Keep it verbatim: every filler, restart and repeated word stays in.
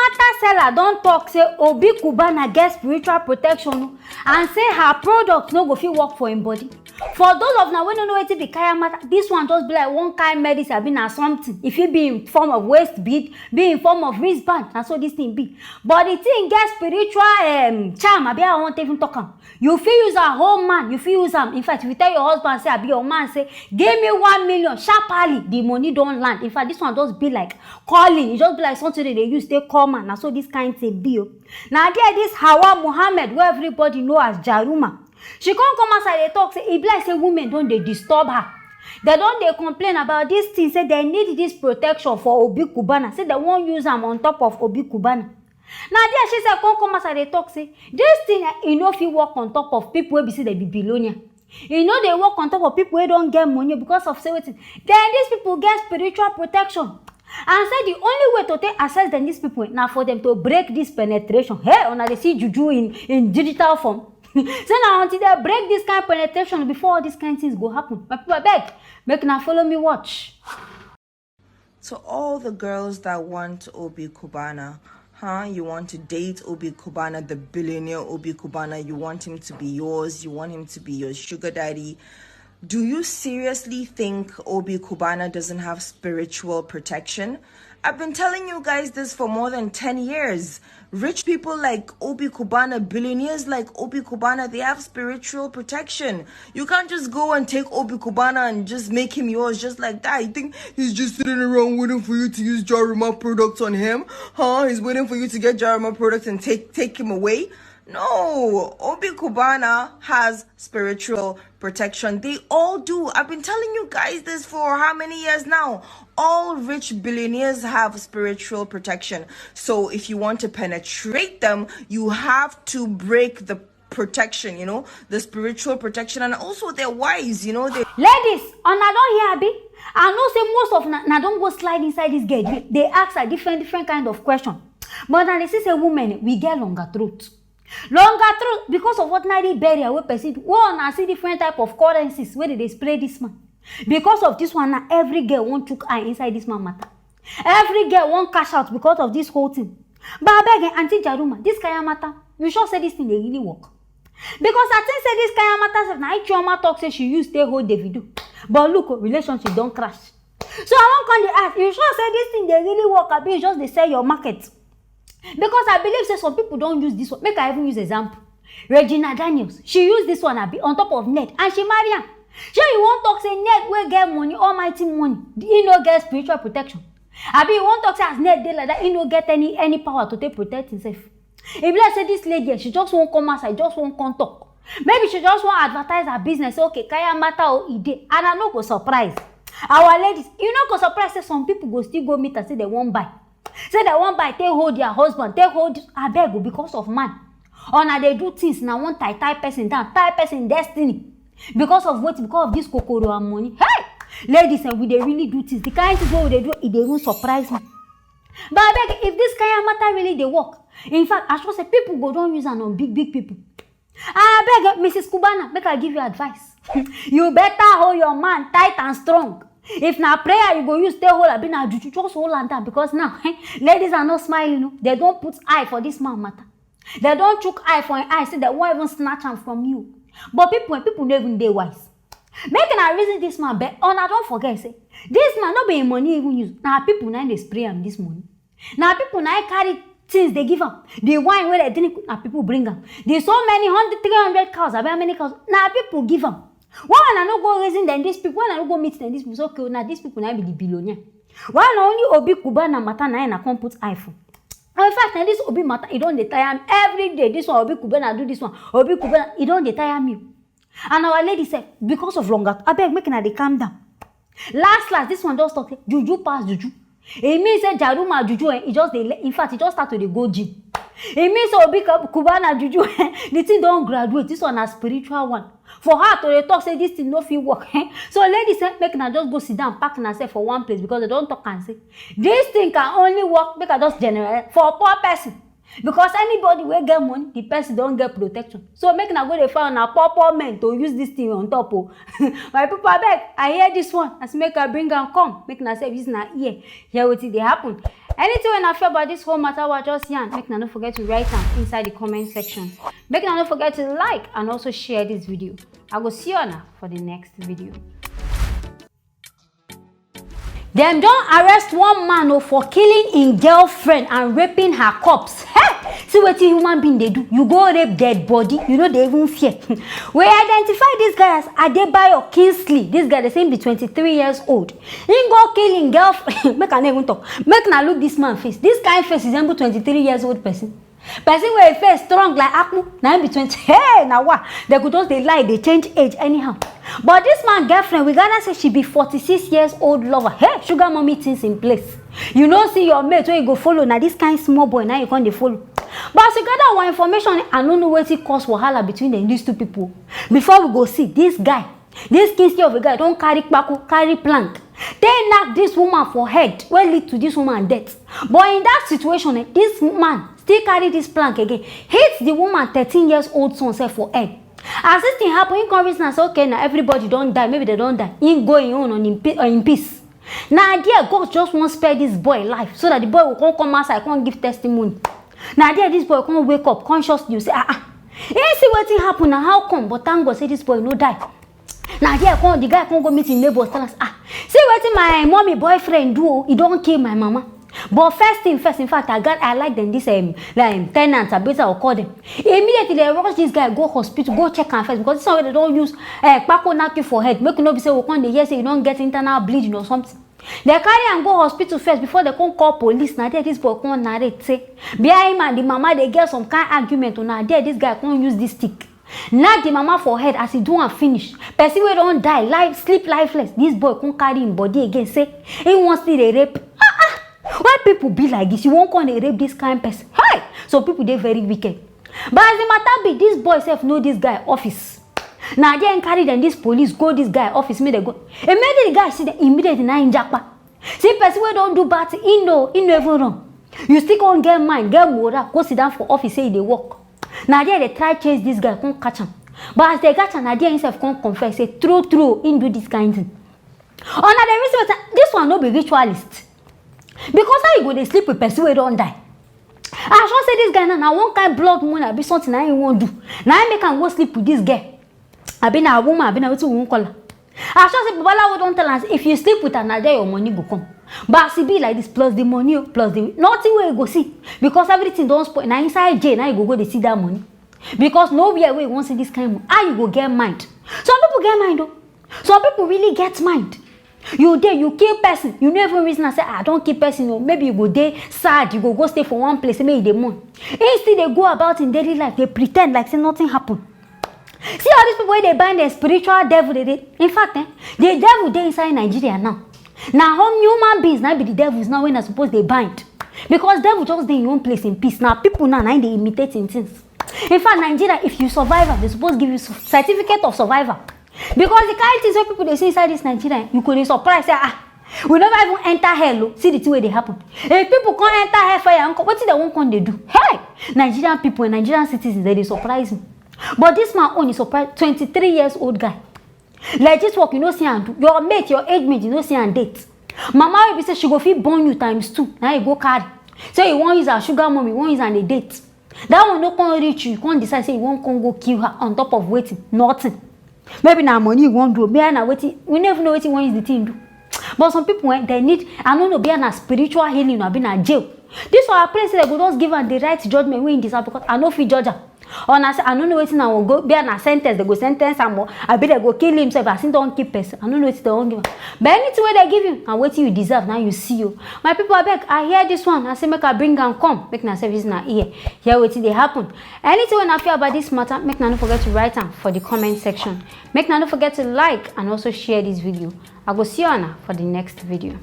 Matter seller don talk say Obi Cubana get spiritual protection o, and say her product no go fit work for im body. For those of una wey no know wetin be kaya matter, this one just be like one kind medicine, abi na something. E fit be in form of waist bead, be in form of wristband, na so this thing be. But the thing get spiritual um, charm, abi I wan even talk am. You fit use am, whole man, you fit use am. In fact, if you tell your husband say, abi your man say, give me one million sharply, the money don land. In fact, this one just be like calling. E just be like something dem dey use take call man. Na so this kind thing be o. Na there this Hawa Muhammad, wey everybody know as Jaruma, she come come outside dey talk say e be like say women don dey disturb her. Dem don dey complain about this thing, say dem need this protection for Obi Cubana, say dem wan use am on top of Obi Cubana. Na there she sef come come outside dey talk say this thing eh, e no fit work on top of people wey be say dem be billionaire. E no dey work on top of people wey don get money because of say wetin? Then these people get spiritual protection. And say the only way to take access them, these people, na for them to break this penetration. Hey, una dey see juju in, in digital form. Say na until they break this kind of penetration before all these kind things go happen. My people, abeg, make una follow me watch. To all the girls that want Obi Cubana, huh? You want to date Obi Cubana, the billionaire Obi Cubana. You want him to be yours. You want him to be your sugar daddy. Do you seriously think Obi Cubana doesn't have spiritual protection? I've been telling you guys this for more than ten years. Rich people like Obi Cubana, billionaires like Obi Cubana, they have spiritual protection. You can't just go and take Obi Cubana and just make him yours just like that. You think he's just sitting around waiting for you to use Jaruma products on him? Huh? He's waiting for you to get Jaruma products and take take him away? No, Obi Cubana has spiritual protection. They all do. I've been telling you guys this for how many years now? All rich billionaires have spiritual protection. So if you want to penetrate them, you have to break the protection, you know, the spiritual protection, and also they're wise, you know. They Ladies, una don hear, abi? I know say most of una, una don go slide inside this girl. They ask her different different kind of question. But now they see say women, we get longer throat. Longer throat because of ordinary burial wey person do. Wey una see different type of currencies wey dey dey spray this man. Because of this one, na every girl wan chook eye inside this man matter. Every girl wan cash out because of this whole thing. But abeg, eh, Aunty Jaruma, this kaya matter, you sure say this thing dey really work? Because I think say this kaya matter sef na Chioma talk say she use take hold Davido. But look, oh, relationship don crash. So I wan come dey ask, you sure say this thing dey really work, abi you just dey sell your market? Because I believe say some people don use this one. Make I even use example. Regina Daniels, she use this one, abi, on top of Ned, and she marry am. Shey you wan talk say Ned wey get money, almighty money, he no get spiritual protection? Abi you wan talk say as Ned dey like that, he no get any any power to take protect himself? E be like say this lady, eh, she just wan come outside, just wan come talk. Maybe she just wan advertise her business, say, okay, kaya matter o, e dey, and I no go surprise. Our ladies, you no go surprise say some people go still go meet her say dem wan buy. Say dem wan buy, take hold their husband, take hold, abeg o, because of man. Una dey do things, na one tie tie person down, tie person destiny. Because of wetin? Because of this kokoro and money. Hey! Ladies, eh, we dey really do things. The kind things wey we dey do, e dey even surprise me. But abeg, if this kaya matter really dey work, in fact, I sure say people go don use am on big big people. Abeg, eh, Missus Cubana, make I give you advice. You better hold your man tight and strong. If na prayer you go use take hold, abi na juju, just hold am down, because now, eh, ladies are not smiling o. They don put eye for this man matter. They don chook eye for him eye, say they wan even snatch am from you. But people, eh, people no even dey wise. Make una reason this man, but una don forget say this man no be him money even use. Na people na dey spray am this money. Na people na carry things dey give am. The wine wey dem drink, na people bring am. The so many hundred, three hundred cows, abi how many cows, na people give am. Why una no go reason dem, these people? Why una no go meet dem, these people? So, okay, na these people na be the billionaire. Why na only Obi Cubana matter na una come put eye for? In fact, na this Obi matter, e don dey tire me every day. This one, Obi Cubana do this one, Obi Cubana, e don dey tire me. And our lady sef, because of longer, abeg, make una dey calm down. Last last, this one just talk say juju pass juju. E mean say Jaruma juju, eh, e just dey le-, in fact, e just start to dey go gym. E mean say Obi Cubana juju, eh, the thing don graduate. This one na spiritual one. For her to dey talk say this thing no fit work, eh? So ladies, eh, make una just go sit down, pack una sef for one place, because they don talk am say this thing can only work, make I just general, for poor person. Because anybody wey get money, the person don get protection. So make una go dey find una poor poor men to use this thing on top o. My people, abeg, I hear this one, as make I bring am come, make una sef use una ear hear wetin dey happen. Anything wey una feel about this whole matter wey I just yarn, make una no forget to write am inside the comment section. Make una no forget to like and also share this video. I go see una for the next video. Dem don arrest one man o for killing im girlfriend and raping her corpse. Hey! See wetin human being dey do. You go rape dead body, you no dey even fear. We identify this guy as Adebayo Kingsley. This guy, dey say him be twenty-three years old. Him go kill im girlfriend. Make I no even talk. Make una look this man face. This kind face resemble twenty-three years old person. Person wey face strong like akpu, na him be twenty. Hey, na wa. Dem go just dey lie, dey change age anyhow. But this man girlfriend, we gather say she be forty-six years old lover. Hey, sugar mommy things in place. You no see your mate wey you go follow, na this kind small boy na you come dey follow. But as we gather our information, I no know wetin cause wahala between them, these two people. Before we go see, this guy, this Kingsley of a guy don carry kpako, carry plank, take knack this woman for head, wey lead to this woman death. But in that situation, eh, this man still carry this plank again, hit the woman thirteen years old son sef for head. As this thing happen, he come reason am say, okay, na everybody don die, maybe they don die. He go him own on him pe-, on him peace. Na there God just wan spare this boy life so that the boy go come come outside, come give testimony. Na there this boy come wake up consciously, you say, ah ah. He see wetin happen, na how come? But thank God say this boy no die. Na there come, the guy come go meet him neighbors, tell us, ah, see wetin my mommy boyfriend do o, he don kill my mama. But first thing first, in fact, I got, I like them, this, um, like, um, tenant, abi wetin I go call them. Immediately they rush this guy go hospital, go check am first, because this one wey they don use, eh, kpako knack you for head, make you no be say we come dey hear say you don get internal bleeding or something. They carry am go hospital first before they come call police. Na there this boy come narrate say, behind him and the mama dey get some kind argument o, na there this guy come use this stick knack the mama for head. As he do am finish, person wey don die, life, sleep lifeless, this boy come carry him body again, say he wan still dey rape. Ah ah! Why people be like this? You wan come dey rape this kind person? Hi! Some people dey very wicked. But as the matter be, this boy sef know this guy office. Na there him carry them, this police, go this guy office, make they go. Immediately the guy see them, immediately na him japa. See person wey don do bad thing, he no, he no even run. You still come get mind, get moral, go sit down for office, say you dey work. Na there they try chase this guy, come catch am. But as they catch am, na there himself come confess, say true true, he do this kind thing. Una dey reason wetin, this one no be ritualist. Because how you go dey sleep with person wey don die? I sure say this guy now, na one kind blood moon abi something na him wan do. Na him make am go sleep with this girl. Abi na woman, abi na wetin we wan call her. I sure say babalawo don tell am say if you sleep with her, na there your money go come. But as e be like this, plus the money o, plus the nothing wey you go see, because everything don spoil. Na inside jail na you go go dey see that money, because nowhere wey you wan see this kind money. How you go get mind? Some people get mind o. Some people really get mind. You dey, you kill person, you no even reason am say, ah, I don kill person o. Maybe you go dey sad, you go go stay for one place, say make you dey mourn. He still dey go about in daily life, dey pretend like say nothing happen. See all these people wey dey bind the spiritual devil, dey dey. In fact, eh, the devil dey inside Nigeria now. Na home human beings na be the devils now wey na suppose dey bind. Because devil just dey in one place in peace. Na people now na him dey imitate him things. In fact, Nigeria, if you survive am, they suppose give you su-, certificate of survival. Because the kind things wey people dey see inside this Nigeria, you go dey surprise say, ah, we never even enter hell o. See the thing wey dey happen. If people come enter hell fire, nko, wetin they wan come dey do? Hey! Nigerian people and Nigerian citizens, they dey surprise me. But this man own is surprise, twenty-three years old guy. Legit work, you no see am do. Your mate, your age mate, you no see am date. Mama wey be say she go fit born you times two, na you go carry. Say you wan use her sugar mommy, you wan use am dey date. That one no come reach you, you come decide say you wan come go kill her on top of wetin? Nothing. Maybe na money you wan do, maybe na wetin, we no even know wetin you wan use the thing do. But some people, eh, they need, I no know, be na spiritual healing or be na jail. This one, I pray say they go just give am the right judgment wey he deserve, because I no fit judge am. Or na say, I no know wetin I wan go, be na sentence, they go sentence am o, abi they go kill himself as he don kill person. I no know wetin they wan give am. But anything wey they give you, na wetin you deserve, na you see o. My people, abeg, I hear this one, I say make I bring am come, make una sef use una ear hear wetin dey happen. Anything wey una feel about this matter, make una no forget to write am for the comment section. Make una no forget to like and also share this video. I go see una for the next video.